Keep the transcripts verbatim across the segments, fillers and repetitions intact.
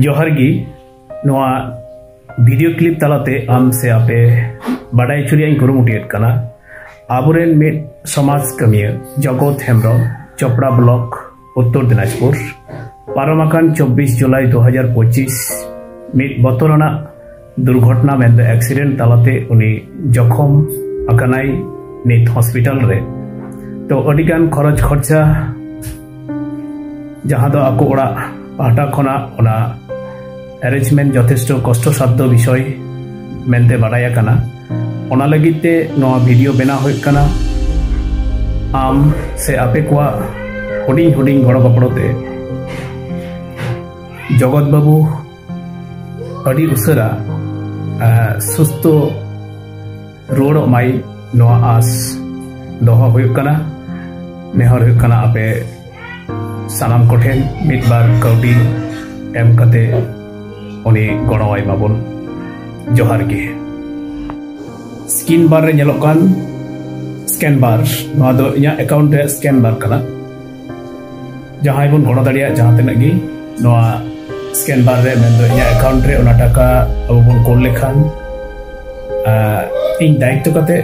ᱡᱚᱦᱟᱨ ᱜᱮ᱾ ᱱᱚᱣᱟ ᱵᱷᱤᱰᱤᱭᱳ ᱠᱞᱤᱯ ᱛᱟᱞᱟᱛᱮ ᱟᱢ ᱥᱮ ᱟᱯᱮ ᱵᱟᱰᱟᱭ ᱦᱚᱪᱚ ᱨᱮᱭᱟᱜ ᱤᱧ ᱠᱩᱨᱩᱢᱩᱴᱩᱭᱮᱫ ᱠᱟᱱᱟ᱾ ᱟᱵᱚᱨᱮᱱ ᱢᱤᱫ ᱥᱚᱢᱟᱡᱽ ᱠᱟᱹᱢᱤᱭᱟᱹ ᱡᱚᱜᱚᱛ ᱦᱮᱢᱵᱨᱚᱢ, ᱪᱚᱯᱲᱟ ᱵᱞᱚᱠ, ᱩᱛᱛᱚᱨ ᱫᱤᱱᱟᱡᱽᱯᱩᱨ, ᱯᱟᱨᱚᱢ ᱟᱠᱟᱱ ᱪᱚᱵᱵᱤᱥ ᱡᱩᱞᱟᱭ ᱫᱩ ᱦᱟᱡᱟᱨ ᱯᱚᱸᱪᱤᱥ ᱢᱤᱫ ᱵᱚᱛᱚᱨᱟᱱᱟᱜ ᱫᱩᱨᱜᱷᱚᱴᱚᱱᱟ ᱢᱮᱱᱫᱚ ᱮᱠᱥᱤᱰᱮᱱᱴ ᱛᱟᱞᱟᱛᱮ ᱩᱱᱤ ᱡᱚᱠᱷᱚᱢ ᱟᱠᱟᱱᱟᱭ ᱱᱤᱛ ᱦᱚᱥᱯᱤᱴᱟᱞ ᱨᱮ᱾ ᱛᱚ, ᱟᱹᱰᱤᱜᱟᱱ ᱠᱷᱚᱨᱚᱪ ᱠᱷᱚᱨᱪᱟ, ᱡᱟᱦᱟᱸ ᱫᱚ ᱟᱠᱚ ᱚᱲᱟᱜ ᱯᱟᱦᱴᱟ ᱠᱷᱚᱱᱟᱜ ᱚᱱᱟ ᱮᱨᱮᱧᱡᱽᱢᱮᱱᱴ ᱡᱚᱛᱷᱮᱥᱴᱚ ᱠᱚᱥᱴᱚ ᱥᱟᱫᱽᱫᱷᱚ ᱵᱤᱥᱚᱭ ᱢᱮᱱᱛᱮ ᱵᱟᱰᱟᱭ ᱟᱠᱟᱱᱟ᱾ ᱚᱱᱟ ᱞᱟᱹᱜᱤᱫ ᱛᱮ ᱱᱚᱣᱟ ᱵᱷᱤᱰᱤᱭᱳ ᱵᱮᱱᱟᱣ ᱦᱩᱭᱩᱜ ᱠᱟᱱᱟ᱾ ᱟᱢ ᱥᱮ ᱟᱯᱮ ᱠᱚᱣᱟᱜ ᱦᱩᱰᱤᱧ ᱦᱩᱰᱤᱧ ᱜᱚᱲᱚ ᱜᱚᱯᱚᱲᱚ ᱛᱮ ᱡᱚᱜᱚᱛ ᱵᱟᱹᱵᱩ ᱟᱹᱰᱤ ᱩᱥᱟᱹᱨᱟ, ᱟᱸ, ᱥᱩᱥᱛᱷᱚ ᱨᱩᱣᱟᱹᱲᱚᱜ ᱢᱟᱭ, ᱱᱚᱣᱟ ᱟᱸᱥ ᱫᱚᱦᱚ ᱦᱩᱭᱩᱜ ᱠᱟᱱᱟ᱾ ᱱᱮᱦᱚᱨ ᱦᱩᱭᱩᱜ ᱠᱟᱱᱟ ᱟᱯᱮ ᱥᱟᱱᱟᱢ ᱠᱚᱴᱷᱮᱱ ᱢᱤᱫ ᱵᱟᱨ ᱠᱟᱹᱣᱰᱤ ᱮᱢ ᱠᱟᱛᱮ ᱩᱱᱤ ᱜᱚᱲᱚᱣᱟᱭ ᱢᱟᱵᱚᱱ᱾ ᱡᱚᱦᱟᱨ ᱜᱮ᱾ ᱥᱠᱤᱱ ᱵᱟᱨ ᱨᱮ ᱧᱮᱞᱚᱜ ᱠᱟᱱ ᱥᱠᱮᱱ ᱵᱟᱨ, ᱱᱚᱣᱟ ᱫᱚ ᱤᱧᱟᱹᱜ ᱮᱠᱟᱣᱩᱱᱴ ᱨᱮ ᱥᱠᱮᱱ ᱵᱟᱨ ᱠᱟᱱᱟ᱾ ᱡᱟᱦᱟᱸᱭ ᱵᱚᱱ ᱜᱚᱲᱚ ᱫᱟᱲᱮᱭᱟᱜ ᱡᱟᱦᱟᱸ ᱛᱤᱱᱟᱹᱜ ᱜᱮ, ᱱᱚᱣᱟ ᱥᱠᱮᱱ ᱵᱟᱨ ᱨᱮ, ᱢᱮᱱᱫᱚ ᱤᱧᱟᱹᱜ ᱮᱠᱟᱣᱩᱱᱴ ᱨᱮ ᱚᱱᱟ ᱴᱟᱠᱟ ᱟᱵᱚ ᱵᱚᱱ ᱠᱳᱞ ᱞᱮᱠᱷᱟᱱ, ᱟᱨ ᱤᱧ ᱫᱟᱭᱤᱛᱛᱚ ᱠᱟᱛᱮ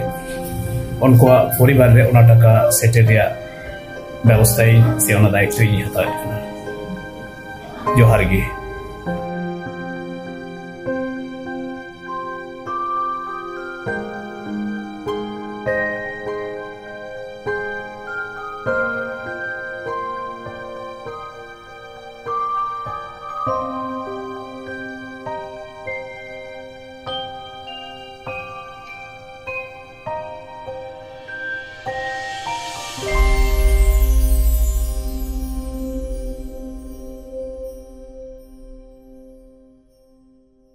ᱩᱱᱠᱩᱣᱟᱜ ᱯᱚᱨᱤᱵᱟᱨ ᱨᱮ ᱚᱱᱟ ᱴᱟᱠᱟ ᱥᱮᱴᱮᱨ ᱨᱮᱭᱟᱜ ᱵᱮᱵᱚᱥᱛᱷᱟᱧ ᱥᱮ ᱚᱱᱟ ᱫᱟᱭᱤᱛᱛᱚ ᱤᱧ ᱦᱟᱛᱟᱣᱮᱫ ᱠᱟᱱᱟ᱾ ᱡᱚᱦᱟᱨ ᱜᱮ᱾